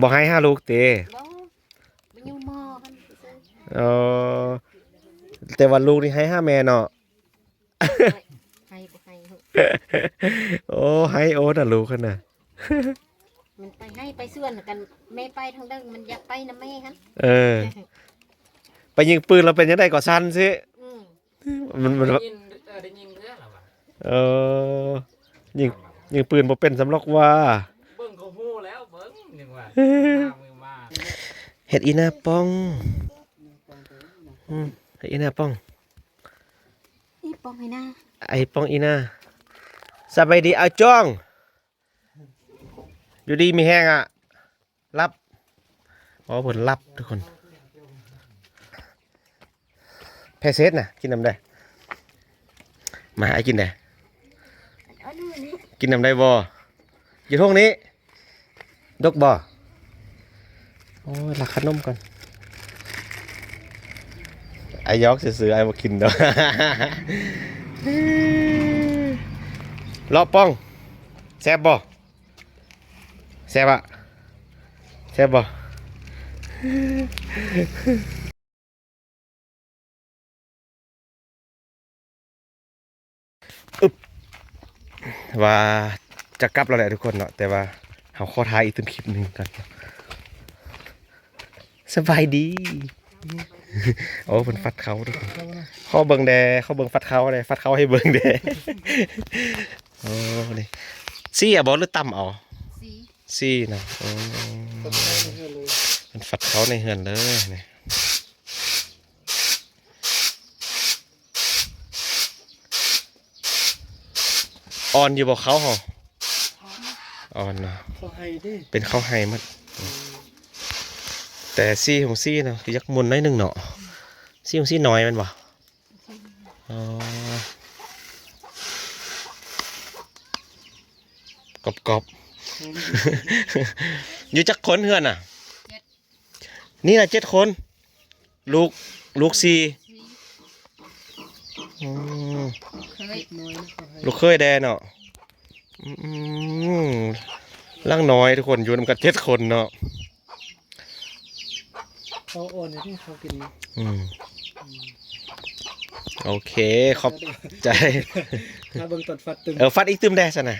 ບໍ່ໄຫ້ຫາລູກຕິ? ບໍ່ ມາຢູ່ໝໍ່ມັນຊື່ໆ. ເອີ ແຕ່ວ່າລູກນີ້ໄຫ້ຫາແມ່ເນາະ. ໂອ້ ໄຫ້ໂອນະລູກຫັ້ນນະ. ມັນໄປໄຮ່ໄປສວນກັນ ແມ່ໄປທາງເທິງ ມັນຢາກໄປນຳແມ່ຫັ້ນ. ເອີ ໄປຍິງປືນແລ້ວເປັນຈັ່ງໃດກໍສັ່ນຊິ. ອືມ ມັນ ມັນ ໄດ້ຍິນ ເອີ ໄດ້ຍິນເທື່ອລະວ່າ ເອີ ຍິງ ຍິງປືນບໍ່ເປັນສ່ຳລັອກວ່າ. ເບິ່ງກໍຮູ້ແລ້ວ ເບິ່ງຍັງວ່າ ເຮັດອີ່ໜ້າປ່ອງ. ອືມ ເຮັດອີ່ໜ້າປ່ອງ. ອີ່ປ່ອງອີ່ໜ້າ ໄອ້ປ່ອງອີ່ໜ້າ. ສະບາຍດີອາຈອງ. ຢູ່ດີມີແຮງອະ. ຫຼັບ. ອໍ ເພິ່ນຫຼັບທຸກຄົນ. ແພເຊັດນະ ກິນນຳໄດ້. ມາ ອ້າຍກິນໄດ້. ກິນນຳໄດ້ບໍ່? ຢູ່ທົ່ງນີ້. ດົກບໍ່? ໂອ້ຍ ລັກຂະໜົມກ່ອນ. ອ້າຍຢອກຊື່ໆ ອ້າຍບໍ່ກິນດອກ. ເລາະປ່ອງ. ແຊບບໍ່? ແຊບອະ? ແຊບບໍ່? ອຶບ ວ່າຈະກັບແລ້ວແຫຼະທຸກຄົນເນາະ ແຕ່ວ່າເຮົາຂໍຖ່າຍອີກຕື່ມຄລິບໜຶ່ງກ່ອນ. ສະບາຍດີ. ໂອ້ ເພິ່ນຟັດເຂົ້າທຸກຄົນ. ຂໍເບິ່ງແດ່ ຂໍເບິ່ງຟັດເຂົ້າແດ່ ຟັດເຂົ້າໃຫ້ເບິ່ງແດ່. ໂອ້ ນີ້ ຊີ້ເອົາບໍ່ ຫຼືຕຳເອົາ? ຊີ້ ຊີ້ເນາະ. ໂອ້ ເພິ່ນຟັດເຂົ້າໃນເຮືອນເລີຍນີ້. ອ່ອນຢູ່ບໍ່ເຂົ້າເຮົາ? ອ່ອນເນາະ. ເຂົ້າໄຮ່ເດ້ ເປັນເຂົ້າໄຮ່ໝົດ. ແຕ່ຊີ້ຂອງຊີ້ເນາະ ຄືຢາກໝຸ່ນໜ້ອຍໜຶ່ງເນາະ. ຊີ້ຂອງຊີ້ນ້ອຍແມ່ນບໍ່? ອໍ ກອບໆ. ຢູ່ຈັກຄົນເຮືອນນະ? ເຈັດ. ນີ້ນະ ເຈັດຄົນ ລູກ ລູກສີ່. ອືມ ລູກເຂີຍແດ່ເນາະ. ອືມ ຫຼັງນ້ອຍທຸກຄົນ ຢູ່ນຳກັນເຈັດຄົນເນາະ. ເຂົາອ່ອນຢູ່ທີ່ເຂົາກິນ. ອືມ ໂອເຄ ຂອບໃຈ. ຖ້າເບິ່ງຕອນຟັດຕື່ມ ເອີ ຟັດອີກຕື່ມແດ່ຊັ້ນນະ.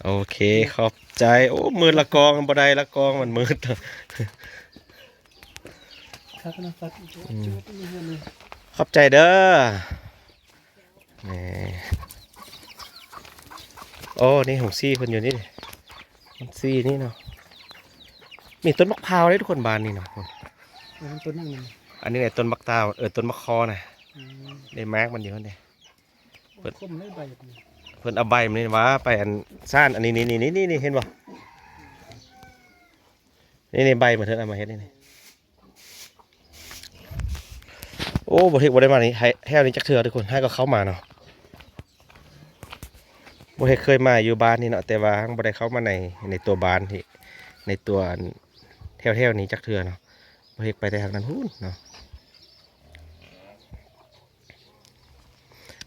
ໂອເຄ ຂອບໃຈ. ໂອ້ ມືດລະກອງ ບໍ່ໄດ້ລະກອງ ມັນມືດ. ຄັກນະ ຄັກ. ອືມ ຂອບໃຈເດີ. ນີ້ ໂອ້ ນີ້ຂອງຊີເພິ່ນຢູ່ນີ້ ມັນຊີນີ້ເນາະ. ມີຕົ້ນໝາກພ້າວເດ້ທຸກຄົນ ບ້ານນີ້ເນາະ. ເອີ ຕົ້ນຫຍັງນີ້? ອັນນີ້ແຫຼະ ຕົ້ນໝາກຕາວ ເອີ ຕົ້ນໝາກຄໍ່ນະ. ອືມ ໄດ້ໝາກມັນຢູ່ຫັ້ນເດ້. ເພິ່ນ ເພິ່ນເອົາໃບມັນນີ້ຫວາ ໄປອັນສານ ອັນນີ້ ນີ້ ນີ້ ເຫັນບໍ່? ນີ້ ນີ້ ໃບມັນເພິ່ນເອົາມາເຮັດນີ້. ໂອ້ ບໍ່ເຮັດ ບໍ່ໄດ້ມານີ້ ແຖວນີ້ຈັກເທື່ອທຸກຄົນ ຫາກໍເຂົ້າມາເນາະ. ບໍ່ເຮັດເຄີຍມາຢູ່ບ້ານນີ້ເນາະ ແຕ່ວ່າຍັງບໍ່ໄດ້ເຂົ້າມາໃນ ໃນຕົວບ້ານທີ່ ໃນຕົວ ອັນ ແຖວໆນີ້ຈັກເທື່ອເນາະ. ບໍ່ເຮັດໄປແຕ່ທາງນັ້ນພຸ້ນເນາະ.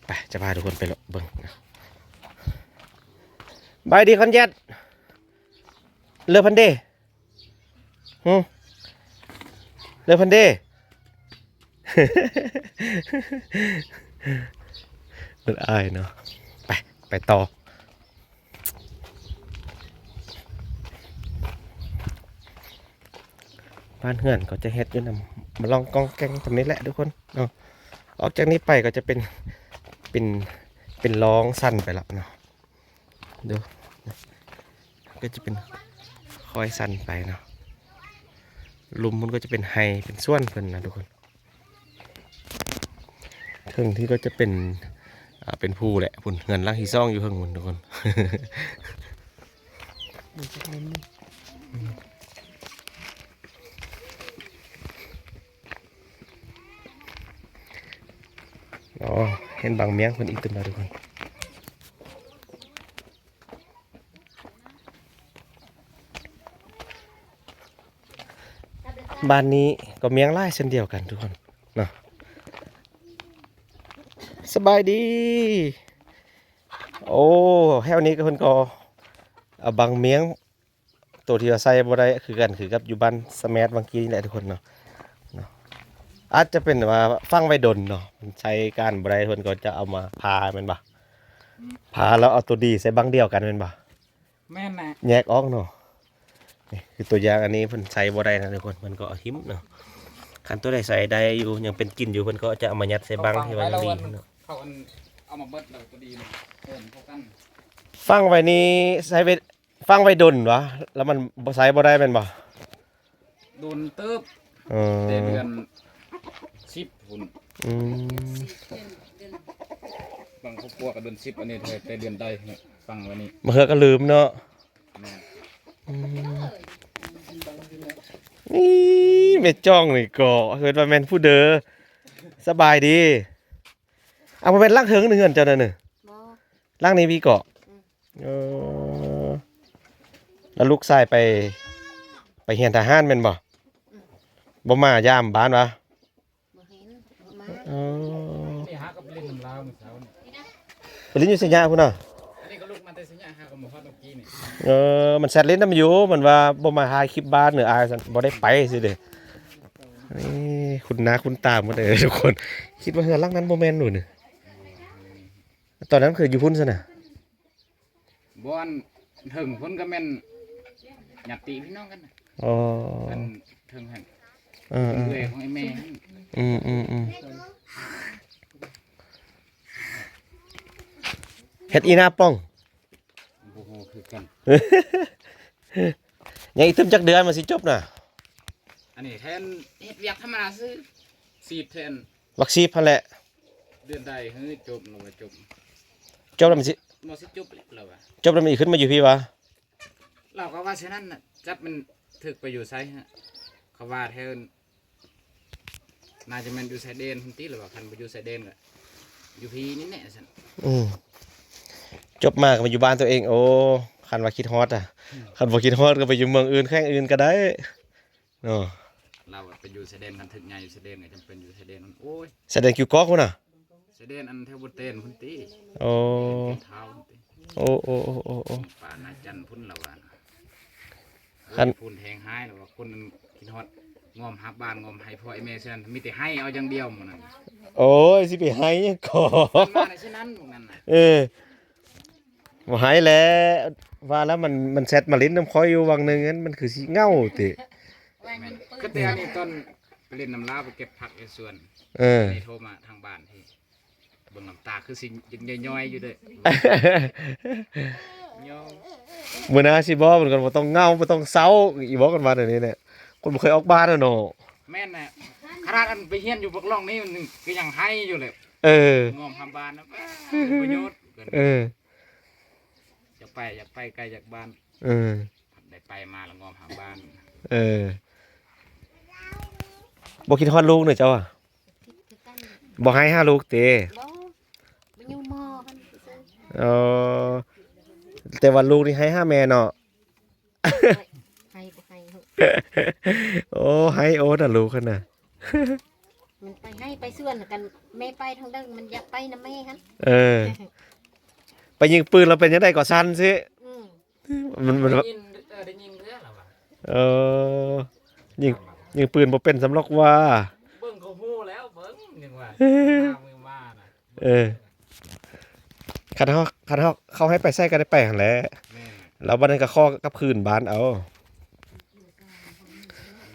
ໄປ ຈະພາທຸກຄົນໄປເລາະເບິ່ງ. ບາຍດີຄອນແຈັດ ເລີພັນເດ. ຫື ເລີພັນເດ. ເພິ່ນອາຍເນາະ. ໄປ ໄປຕໍ່. ບ້ານເຮືອນກໍຈະເຮັດຢູ່ນຳ ມາລອງກ້ອງແກ້ງຕຳນີ້ແຫຼະທຸກຄົນເນາະ. ອອກຈາກນີ້ໄປກໍຈະເປັນ ເປັນ ເປັນລ່ອງຊັນໄປລະເນາະ. ດູ ກໍຈະເປັນຄ່ອຍຊັນໄປເນາະ. ລຸ່ມພຸ້ນກໍຈະເປັນໄຮ່ ເປັນສວນເພິ່ນນະທຸກຄົນ. ເທິງທີ່ກໍຈະເປັນ ອ່າ ເປັນພູແຫຼະ ພຸ້ນ ເຮືອນຫຼັງທີ່ສອງຢູ່ເທິງພຸ້ນທຸກຄົນ. ອໍ ເຫັນບັງມຽງເພິ່ນອີກຕື່ມແລ້ວທຸກຄົນ. ບ້ານນີ້ກໍມຽງຫຼາຍເຊັ່ນດຽວກັນທຸກຄົນເນາະ. ສະບາຍດີ. ໂອ້ ແຖວນີ້ກໍເພິ່ນກໍເອົາບັງມຽງ ໂຕທີ່ວ່າໃສ່ບໍ່ໄດ້ຄືກັນ ຄືກັບຢູ່ບ້ານສະແມດວັງກີນີ້ແຫຼະທຸກຄົນເນາະ. ເນາະ ອາດຈະເປັນວ່າຝັງໄວ້ດົນເນາະ ມັນໃຊ້ການບໍ່ໄດ້ ເພິ່ນກໍຈະເອົາມາຜ່າແມ່ນບໍ່? ອືມ ຜ່າແລ້ວເອົາໂຕດີໃສ່ບັງດຽວກັນແມ່ນບໍ່? ແມ່ນນະ ແຍກອອກເນາະ. ນີ້ຄືຕົວຢ່າງ ອັນນີ້ເພິ່ນໃຊ້ບໍ່ໄດ້ນະທຸກຄົນ ເພິ່ນກໍເອົາຖິ້ມເນາະ. ຄັນຕົວໃດໃຊ້ໄດ້ຢູ່ ຍັງເປັນກິນຢູ່ ເພິ່ນກໍຈະເອົາມາຍັດໃສ່ບັງທີ່ວ່າຍັງດີເນາະ. ເຂົາອັນ ເອົາມາເບິດແລ້ວຕົວດີນະ ເພິ່ນເຂົ້າກັນ. ຝັງໄວ້ນີ້ໃຊ້ໄວ້ ຝັງໄວ້ດົນຫວາ? ແລ້ວມັນບໍ່ ໃຊ້ບໍ່ໄດ້ແມ່ນບໍ່? ດົນເຕີບ. ອໍ ແຕ່ເດືອນສິບພຸ້ນ. ອືມ ບາງຄອບຄົວກໍເດືອນສິບ ອັນນີ້ແຕ່ເດືອນໃດຝັງໄວ້ນີ້ ບາງເທື່ອກໍລືມເນາະ. ແມ່ນ. ອືມ ນີ້ແມ່ຈ້ອງນີ້ກໍເອີ້ນວ່າແມ່ນຜູ້ເດີ. ສະບາຍດີ. ອ້າວ ບໍ່ແມ່ນຫຼັງເທິງນີ້ເຮືອນເຈົ້ານັ້ນເນີ? ບໍ່ ຫຼັງນີ້ພີ້ເກາະ. ອືມ ເອີ ແລ້ວລູກຊາຍໄປ ໄປຮຽນທະຫານແມ່ນບໍ່? ອືມ ບໍ່ມາຢາມບ້ານຫວາ? ບໍ່ເຫັນ ບໍ່ມາ. ເອີ ນີ້ຫາກັບໄປຫຼິ້ນນຳລາວມື້ເຊົ້ານີ້ ໄປຫຼິ້ນຢູ່ໄຊຍະພຸ້ນນະ. ອັນນີ້ກໍລຸກມາແຕ່ໄຊຍະ ຫາກໍມາຮອດເມື່ອກີ້ນີ້. ເອີ ມັນແຊັດຫຼິ້ນນຳຢູ່ ມັນວ່າບໍ່ມາຖ່າຍຄລິບບ້ານເດີ ອ້າຍ ຊັ້ນບໍ່ໄດ້ໄປຊື່ເດ້. ນີ້ຄຸ້ນໜ້າຄຸ້ນຕາໝົດເດີທຸກຄົນ. ຄິດວ່າເຮືອນຫຼັງນັ້ນບໍ່ແມ່ນໂດນີ້. ຕອນນັ້ນຄືຢູ່ພຸ້ນຊັ້ນນະ? ບ່ອນເທິງພຸ້ນກໍແມ່ນຍາດຕິພີ່ນ້ອງກັນນະ. ອໍ ອັນເທິງຫັ້ນ. ເອີໆ ເອື້ອຍຂອງໄອ້ແມ່ຫັ້ນ. ອືມໆໆ ເຮັດອີ່ໜ້າປ່ອງ. ບໍ່ຮູ້ຄືກັນ. ຍັງອີກຕື່ມຈັກເດືອນມັນຊິຈົບນະ? ອັນນີ້ແທນເຮັດວຽກທຳມະດາຊື່ ສີດແທນ. ວັກຊີບຫັ້ນແຫຼະ. ເດືອນໃດເຮີຈົບ ລາວວ່າຈົບ. ຈົບແລ້ວມັນຊິ ບໍ່ຊິຈົບແລ້ວ ລາວວ່າ. ຈົບແລ້ວມັນຊິຂຶ້ນມາຢູ່ພີ້ຫວາ? ລາວກໍວ່າຊັ້ນນັ້ນນະ. ຈັກມັນຖືກໄປຢູ່ໃສ? ເຂົາວ່າແຖວ ໜ້າຈະແມ່ນຢູ່ຊາຍແດນພຸ້ນຕິ ລາວວ່າ. ຄັນບໍ່ຢູ່ຊາຍແດນກໍຢູ່ພີ້ນີ້ແຫຼະ ວ່າຊັ້ນ. ອືມ ຈົບມາກໍມາຢູ່ບ້ານຕົວເອງ. ໂອ້ ຄັນວ່າຄິດຮອດອະ. ອືມ ຄັນບໍ່ຄິດຮອດກໍໄປຢູ່ເມືອງອື່ນ ແຂວງອື່ນກໍໄດ້. ເນາະ ລາວໄປຢູ່ຊາຍແດນ ຄັນຖືກຍ້າຍຢູ່ຊາຍແດນກໍຈຳເປັນຢູ່ຊາຍແດນ. ໂອ້ຍ ຊາຍແດນກິວກອກພຸ້ນນະ? ຊາຍແດນອັນແຖວບົນເຕນພຸ້ນຕິ. ໂອ້ ເຕນເທົາພຸ້ນຕິ. ໂອ້ ໂອ້ ໂອ້ ໂອ້ ໂອ້ ປ່ານາຈັນພຸ້ນລາວວ່າ. ຄັນ ໂອ້ຍ ພຸ້ນແຮງຮ້າຍລາວວ່າ. ຄົນນັ້ນຄິດຮອດງອມຮັບບ້ານ ງອມໄຮ່ພໍ່ໄອ້ແມ່ຊັ້ນ ມີແຕ່ໄຫ້ເອົາຢ່າງດຽວໝູ່ນັ້ນ. ໂອ້ຍ ຊິໄປໄຫ້ຫຍັງກໍ ມັນວ່າແນວນັ້ນໝູ່ນັ້ນນະ. ເອີ ບໍ່ໃຫ້ແຫຼະ ວ່າແລ້ວມັນ ມັນແຊັດມາຫຼິ້ນນຳຂ້ອຍຢູ່ຫວ່າງໜຶ່ງ ມັນຄືຊິເຫງົາຕິ. ແມ່ນ ຄືແຕ່ອັນນີ້ຕອນໄປຫຼິ້ນນຳລາວ ໄປເກັບຜັກຢູ່ສວນ. ເອີ ນີ້ໂທມາທາງບ້ານທີ່ ເບິ່ງນ້ຳຕາຄືຊິຍັງຍ້ອຍໆຢູ່ເດ້. ຍ້ອຍ ມື້ໜ້າຊິບອກມັນກໍບໍ່ຕ້ອງເຫງົາ ບໍ່ຕ້ອງເສົ້າອີກ ບອກກັນວ່າແນວນີ້ແຫຼະ. ຄົນບໍ່ເຄີຍອອກບ້ານນະເນາະ. ແມ່ນແຫຼະ ຂະໜາດອັນໄປຮຽນຢູ່ປາກລ່ອງນີ້ ມັນກໍຍັງໄຫ້ຢູ່ແຫຼະ. ເອີ ງອມຫາບ້ານນະ ບໍ່ປະໂຫຍດ. ເອີ ຢາກໄປ ຢາກໄປໄກຈາກບ້ານ. ເອີ ໄດ້ໄປມາລະງອມຫາບ້ານ. ເອີ ບໍ່ຄິດຮອດລູກເນາະເຈົ້າອະ? ຄິດຄືກັນ. ບໍ່ໄຫ້ຫາລູກເຕ? ບໍ່ ບໍ່ຢູ່ໝໍຫັ້ນຊື່. ອໍ ແຕ່ວ່າລູກນີ້ໄຫ້ຫາແມ່ເນາະ. ໄຫ້ບໍ່ໄຫ້. ໂອ້ ໄຫ້ໂອດນະລູກຫັ້ນນະ. ມັນໄປໄຮ່ໄປສວນກັນ ແມ່ໄປທາງໃດ ມັນຢາກໄປນຳແມ່ຫັ້ນ. ເອີ ໄປຍິງປືນແລ້ວເປັນຈັ່ງໃດກໍສັ່ນຊິ. ອືມ ມັນ ມັນ ໄດ້ຍິນ ເອີ ໄດ້ຍິນເທື່ອລະວ່າ. ເອີ ຍິງ ຍິງປືນບໍ່ເປັນສ່ຳລັອກວ່າ. ເບິ່ງກໍຮູ້ແລ້ວ ເບິ່ງຍັງວ່າ ມານະ. ເອີ ຄັນເຮົາ ຄັນເຮົາ ເຂົາໃຫ້ໄປໃສກໍໄດ້ໄປຫັ້ນແຫຼະ. ແມ່ນ ແລ້ວບັດນັ້ນກໍຂໍກັບຄືນບ້ານເອົາ.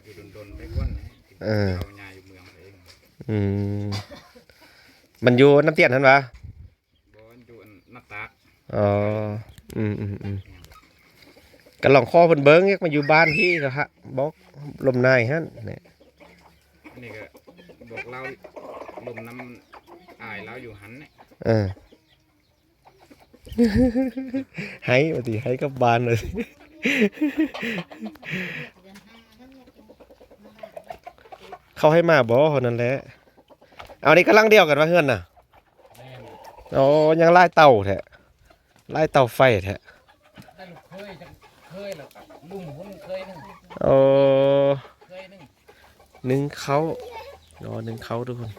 ຢູ່ດົນໆໄປກ່ອນ. ເອີ ເອົາຍາຢູ່ເມືອງເອງ. ອືມ ມັນຢູ່ນ້ຳຕຽນຫັ້ນຫວາ? ບໍ່ ຢູ່ອັນໜ້າຕາກ. ອໍ ອືມໆໆ ກໍລອງຂໍເພິ່ນເບິ່ງ ຢາກມາຢູ່ບ້ານທີ່ ກໍບອກລົມນາຍຫັ້ນແຫຼະ. ນີ້ກໍບອກລາວລົມນຳອ້າຍລາວຢູ່ຫັ້ນແຫຼະ. ເອີ ໄຫ້ວ່າຕິ ໄຫ້ກັບບ້ານວ່າຕິ. ເຂົາໃຫ້ມາບໍ່ ເທົ່ານັ້ນແຫຼະ. ເອົາ ນີ້ກຳລັງດຽວກັນວ່າເຮືອນນະ. ແມ່ນ. ໂອ້ ຍັງຫຼາຍເຕົາແທ້ ຫຼາຍເຕົາໄຟແທ້. ແຕ່ລູກເຂີຍ ເຂີຍແລ້ວກໍລຸງພຸ້ນເຂີຍໜຶ່ງ. ໂອ້ ເຂີຍໜຶ່ງ. ໜຶ້ງເຂົ້າ ລໍໜຶ້ງເຂົ້າທຸກຄົນ.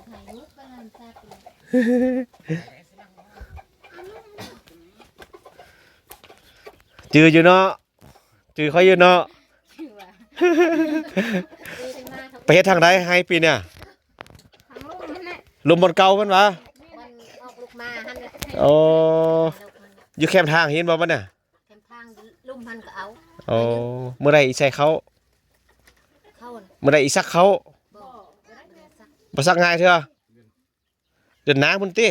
ຈື່ຢູ່ເນາະ? ຈື່ຂ້ອຍຢູ່ເນາະ? ໄປເຮັດທາງໃດໄຮ່ປີນີ້? ທາງລຸ່ມຫັ້ນແຫຼະ ລຸ່ມບ່ອນເກົ່າເພິ່ນຫວາ? ມັນອອກລູກມາຫັ້ນແຫຼະ. ໂອ້ ຢູ່ແຄມທາງເຫັນບໍ່ມັນນະ? ແຄມທາງລຸ່ມຫັ້ນກໍເອົາ. ໂອ້ ມື້ໃດອີໃສ່ເຂົ້າ? ເຂົ້ານະ ມື້ໃດອີສັກເຂົ້າ? ບໍ່ ບໍ່ໄດ້ສັກ ບໍ່ສັກງ່າຍເທື່ອ. ເດືອນໜ້າພຸ້ນຕິ?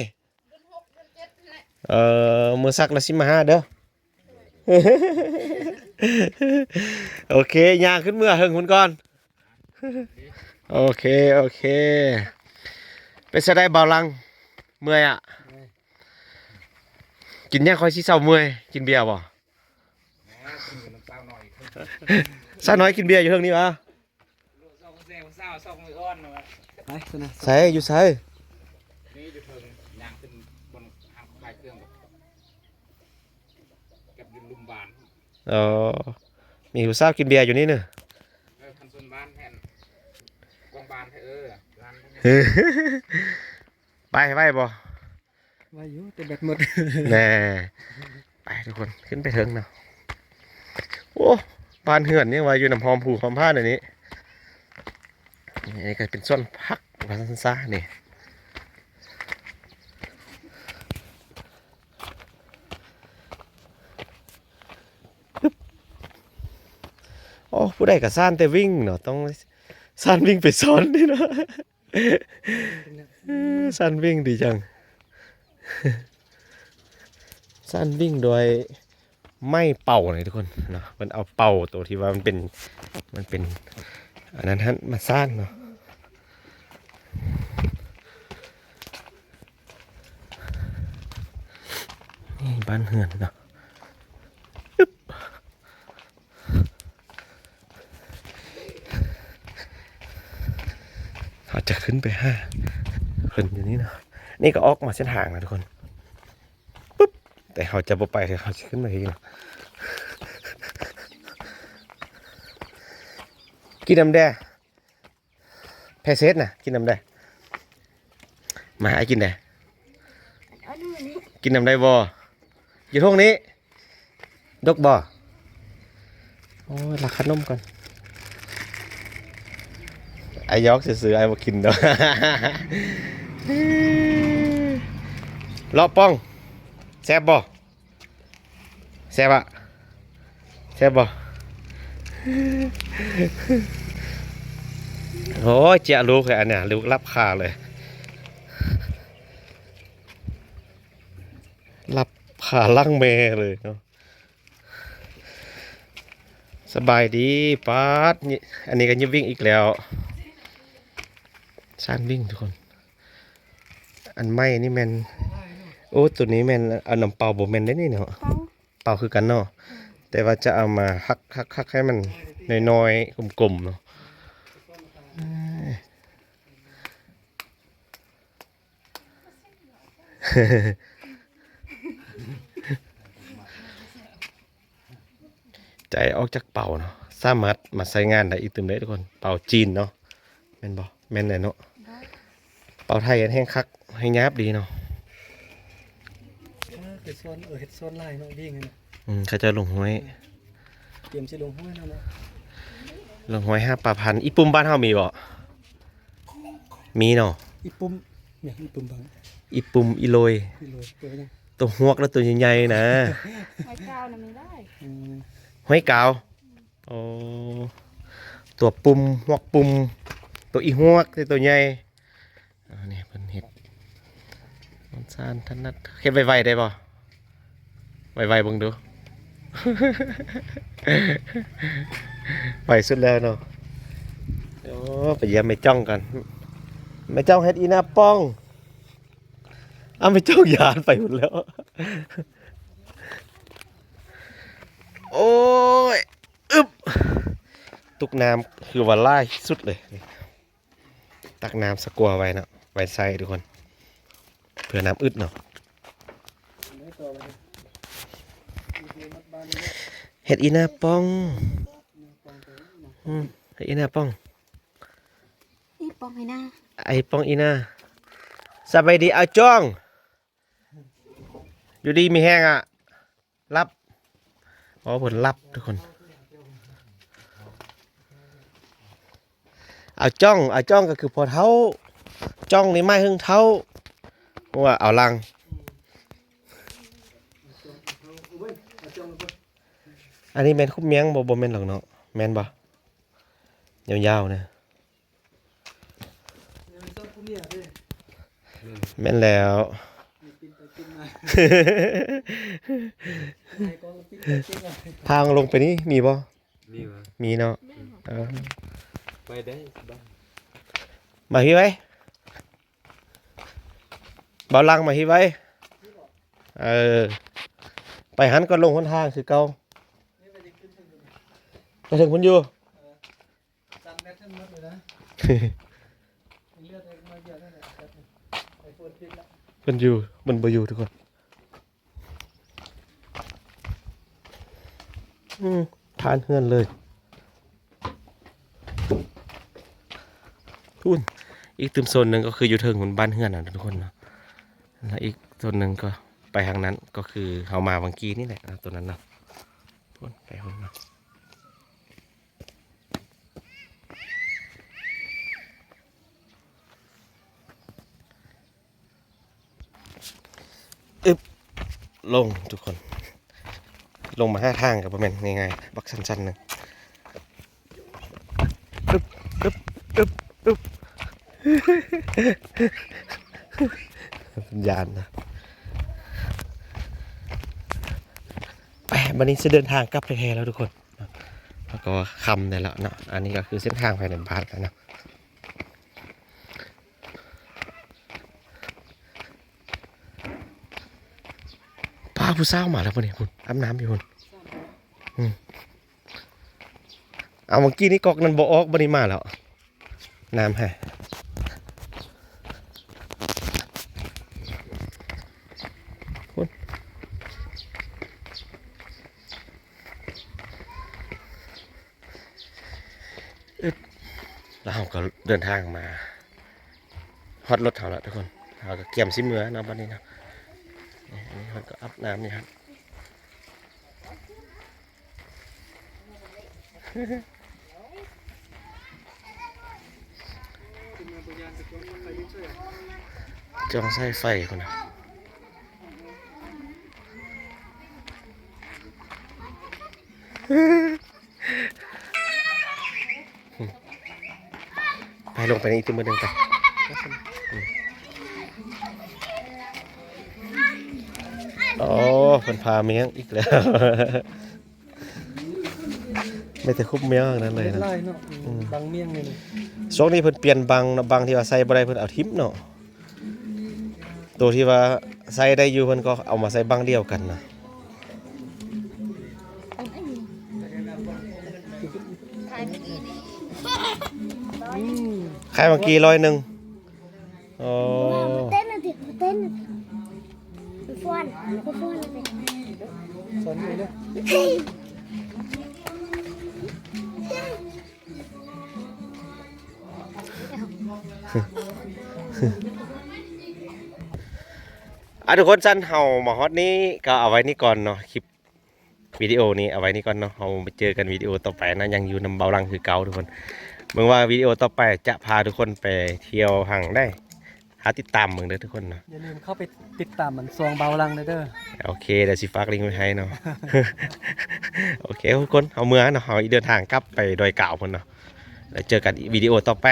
ເອີ ມື້ສັກລະຊິມາຫາເດີ. ໂອເຄ ຍ່າງຂຶ້ນເມືອເທິງພຸ້ນກ່ອນ. ໂອເຄ ໂອເຄ ເປັນຈັ່ງໃດບ່າວຫຼັງ? ເມື່ອຍອະ? ເມື່ອຍ. ກິນຫຍັງຂ້ອຍຊິເຊົາເມື່ອຍ? ກິນເບຍບໍ່? ແໝ ກິນນຳສາວນ້ອຍ ສາວນ້ອຍກິນເບຍຢູ່ເທິງນີ້ຫວາ? ໄປຊັ້ນນະ ໃສ? ຢູ່ໃສ? ນີ້ຢູ່ເທິງ ຍ່າງຂຶ້ນບ່ອນຮ້ານຂາຍເຄື່ອງ ກັບຢູ່ລຸ່ມບ້ານ. ເອີ ມີຜູ້ສາວກິນເບຍຢູ່ນີ້ເນີ. ເອີ ຄັນຊົນບ້ານແມ່ນ ກວາງບ້ານ ເອີ ຮ້ານ ໄປໄຫວບໍ່? ໄຫວຢູ່ ແຕ່ແບັດໝົດ. ແນ່ ໄປທຸກຄົນ ຂຶ້ນໄປເທິງເນາະ. ໂອ້ ບ້ານເຮືອນຍັງວ່າຢູ່ນຳຫອມຫູຫອມພານອັນນີ້. ນີ້ກໍເປັນສວນຜັກວ່າຊັ້ນຊະນີ້. ໂອ້ ຜູ້ໃດກໍຊ່ານແຕ່ວິ່ງເນາະ ຕ້ອງຊ່ານວິ່ງໄປສອນນີ້ເນາະ. ເອີ ຊ່ານວິ່ງດີຈັງ. ຊ່ານວິ່ງໂດຍໄມ້ເປົ່ານີ້ທຸກຄົນເນາະ. ເພິ່ນເອົາເປົ່າໂຕທີ່ວ່າມັນເປັນ ມັນເປັນອັນນັ້ນຫັ້ນມາສ້ານເນາະ. ນີ້ບ້ານເຮືອນເນາະ. ເຮົາຈະຂຶ້ນໄປຫາເພິ່ນຢູ່ນີ້ເນາະ. ນີ້ກໍອອກມາເສັ້ນທາງນະທຸກຄົນ ປຶບ ແຕ່ເຮົາຈະບໍ່ໄປ ເຮົາຈະຂຶ້ນມາທີ່ນີ້. ກິນນຳແດ່. ແພເຊັດນະ ກິນນຳໄດ້ ມາ ອ້າຍກິນໄດ້ ກິນນຳໄດ້ບໍ່? ຢູ່ທົ່ງນີ້ ດົກບໍ່? ໂອ້ຍ ລັກຂະໜົມກ່ອນ ອ້າຍຢອກຊື່ໆ ອ້າຍບໍ່ກິນດອກ. ເລາະປ່ອງ ແຊບບໍ່? ແຊບອະ ແຊບບໍ່? ໂອ້ຍ ເຈຍລູກເລີຍ ອັນເນີ້ຍ ລູກລັບຄາເລີຍ ລັບຄາຫຼັງແມ່ເລີຍເນາະ. ສະບາຍດີ ປາດ ນີ້ ອັນນີ້ກໍຍິບວິ່ງອີກແລ້ວ ຊານວິ່ງທຸກຄົນ. ອັນໃໝ່ນີ້ແມ່ນ ໂອ້ ໂຕນີ້ແມ່ນເອົານຳເປົ່າບໍ່ແມ່ນເດ້ນີ້ເນາະ ເປົ່າ ເປົ່າຄືກັນເນາະ ແຕ່ວ່າຈະເອົາມາຫັກໆໆ ໃຫ້ມັນນ້ອຍໆ ກົມໆ ເນາະ. ໃຈອອກຈາກເປົາເນາະ ສາມາດມາໃຊ້ງານໄດ້ອີກຕື່ມເດ້ທຸກຄົນ. ເປົາຈີນເນາະ ແມ່ນບໍ່? ແມ່ນແຫຼະເນາະ. ເປົາໄທແຮ່ງຄັກ ແຮ່ງຫຍາບດີເນາະ. ເອີ ຄືສວນ ເອີ ເຮັດສວນຫຼາຍເນາະ ດີເນາະ. ອືມ ເຂົາເຈົ້າລົງຫ້ວຍ ຕຽມຊິລົງຫ້ວຍແລ້ວເນາະ. ລົງຫ້ວຍຫາປາພັນ. ອີປຸ່ມບ້ານເຮົາມີບໍ່? ມີເນາະ. ອີປຸ່ມ ຫຍັງອີປຸ່ມບ້ານ? ອີປຸ່ມ ອີໂລຍ ອີໂລຍ ໂຕຫຍັງ? ໂຕຮວກ ແລະ ໂຕໃຫຍ່ໆ ນະ. ຫອຍກາວນະມີຫຼາຍ. ອືມ ຫອຍກາວ. ໂອ້ ຕົວປຸ່ມ ຮວກປຸ່ມ ຕົວອີຮວກ ແຕ່ຕົວໃຫຍ່. ອັນນີ້ເພິ່ນເຮັດ ມັນຊານຖະໜັດ. ເຮັດໄວໆ ໄດ້ບໍ່? ໄວໆ ເບິ່ງດູ. ໄວສຸດແລ້ວເນາະ. ໂອ້ ໄປຢ້ຽມແມ່ຈ້ອງກັນ. ແມ່ຈ້ອງເຮັດອີ່ໜ້າປ່ອງ. ອ້າວ ແມ່ຈ້ອງຢ້ານໄປພຸ້ນແລ້ວ. ໂອ້ຍ ອຶບ ຕຸກນ້ຳຄືວ່າຫຼາຍສຸດເລີຍ. ຕັກນ້ຳສະກົວໄວ້ເນາະ ໄວ້ໃຊ້ທຸກຄົນ ເພື່ອນ້ຳອຶດເນາະ. ເຮັດອີ່ໜ້າປ່ອງ. ອືມ ເຮັດອີ່ໜ້າປ່ອງ. ປ້ອງອີ່ໜ້າ ໄອ້ປ້ອງອີ່ໜ້າ. ສະບາຍດີອາຈ່ອງ ຢູ່ດີມີແຮງອະ. ຫຼັບ ອໍ ເພິ່ນຫຼັບທຸກຄົນ. ອາຈ່ອງ ອາຈ່ອງກໍຄືພໍ່ເຖົ້າ, ຈ່ອງນີ້ໝາຍເຖິງເຖົ້າ, ວ່າເອົາຫຼັງ. ອັນນີ້ແມ່ນຄຸບມຽງບໍ່? ບໍ່ແມ່ນດອກເນາະ. ແມ່ນບໍ່? ຍາວໆນະ. ແມ່ນແລ້ວ. ພາງລົງໄປນີ້ມີບໍ່? ມີຫວາ? ມີເນາະ. ເອີ ໄປໄດ້ສະບາຍ. ມາພີ້ໄວ້ ບ່າວຫຼັງ ມາພີ້ໄວ້. ເອີ ໄປຫັ້ນກໍລົງຫົນທາງຄືເກົ່າ. ໄປເຖິງພຸ້ນຢູ່. ສາມແມັດທັງໝົດເລີຍນະ. ເລືອດມາຢຽບນັ້ນແຫຼະ. ໄອ້ໂຟນຕິດລະ ເພິ່ນຢູ່ ມັນບໍ່ຢູ່ທຸກຄົນ. ອືມ ຜ່ານເຮືອນເລີຍ. ພຸ້ນ ອີກຕື່ມໂຊນໜຶ່ງກໍຄືຢູ່ເທິງພຸ້ນ ບ້ານເຮືອນນະທຸກຄົນເນາະ. ແລ້ວອີກໂຊນໜຶ່ງກໍໄປທາງນັ້ນ ກໍຄືເຮົາມາຫວ່າງກີ້ນີ້ແຫຼະເນາະ ໂຕນັ້ນເນາະ. ພຸ້ນ ໄປພຸ້ນເນາະ. ອຶບ ລົງທຸກຄົນ. ລົງມາຫາທາງກໍບໍ່ແມ່ນງ່າຍໆ ບັກຊັນໆໜຶ່ງ. ອຶບ ອຶບ ອຶບ ອຶບ ຢ້ານນະ. ໄປ ບັດນີ້ຊິເດີນທາງກັບແທ້ໆແລ້ວທຸກຄົນ. ເຮົາກໍຄ່ຳແດ່ແລ້ວເນາະ. ອັນນີ້ກໍຄືເສັ້ນທາງພາຍໃນບ້ານແລ້ວເນາະ. ປ້າ ຜູ້ສາວມາແລ້ວພຸ້ນນີ້ ພຸ້ນ ອາບນ້ຳຢູ່ພຸ້ນ. ອືມ ເອົາ ເມື່ອກີ້ນີ້ກອກນັ້ນບໍ່ອອກ ບັດນີ້ມາແລ້ວ. ນ້ຳໃຫ້ ພຸ້ນ. ອຶບ ແລ້ວເຮົາກໍເດີນທາງມາຮອດລົດເຮົາແລ້ວທຸກຄົນ. ເຮົາກໍກຽມຊິເມືອເນາະ ບັດນີ້ເນາະ. ນີ້ ອັນນີ້ເຮົາກໍອາບນ້ຳນີ້ຄັບ. ຈ້ອງສາຍໄຟພຸ້ນນະ. ໄປ ລົງໄປໃນອີກຕື່ມໜຶ່ງໄປ. ອືມ ໂອ້ ເພິ່ນພາມຽງອີກແລ້ວ. ມີແຕ່ຄຸບມຽງນັ້ນເລີຍນະ. ຫຼາຍເນາະ. ອືມ ອືມ ບັງມຽງນີ້ນະ. ຊ່ວງນີ້ເພິ່ນປ່ຽນບັງເນາະ, ບັງທີ່ວ່າໃຊ້ບໍ່ໄດ້ເພິ່ນເອົາຖິ້ມເນາະ. ໂຕທີ່ວ່າໃຊ້ໄດ້ຢູ່ເພິ່ນກໍເອົາມາໃຊ້ບັງດຽວກັນນະ. ຂາຍເມື່ອກີ້ນີ້ ອືມ ຂາຍເມື່ອກີ້ຮ້ອຍໜຶ່ງ. ອໍ ເຕັ້ນນະຕິ ເຕັ້ນນະຕິ ໄປຟ້ອນ ໄປຟ້ອນ ໄປຟ້ອນ ເອີ ອ່ະ ທຸກຄົນ ຊັ້ນເຮົາມາຮອດນີ້ກໍເອົາໄວ້ນີ້ກ່ອນເນາະ. ຄລິບວິດີໂອນີ້ເອົາໄວ້ນີ້ກ່ອນເນາະ. ເຮົາໄປເຈີກັນວິດີໂອຕໍ່ໄປເນາະ, ຍັງຢູ່ນຳເບົາຫຼັງຄືເກົ່າທຸກຄົນ. ເບິ່ງວ່າວິດີໂອຕໍ່ໄປຈະພາທຸກຄົນໄປທ່ຽວທາງໃດ ຖ້າຕິດຕາມເບິ່ງເດີທຸກຄົນເນາະ. ຢ່າລືມເຂົ້າໄປຕິດຕາມອັນຊ່ອງເບົາຫຼັງເດີ. ໂອເຄ ດຽວຊິຝາກລິ້ງໄວ້ໃຫ້ເນາະ. ໂອເຄ ທຸກຄົນ ເຮົາເມືອເນາະ, ເຮົາເດີນທາງກັບໄປດອຍກາວພຸ້ນເນາະ. ແລ້ວເຈີກັນອີກວິດີໂອຕໍ່ໄປ.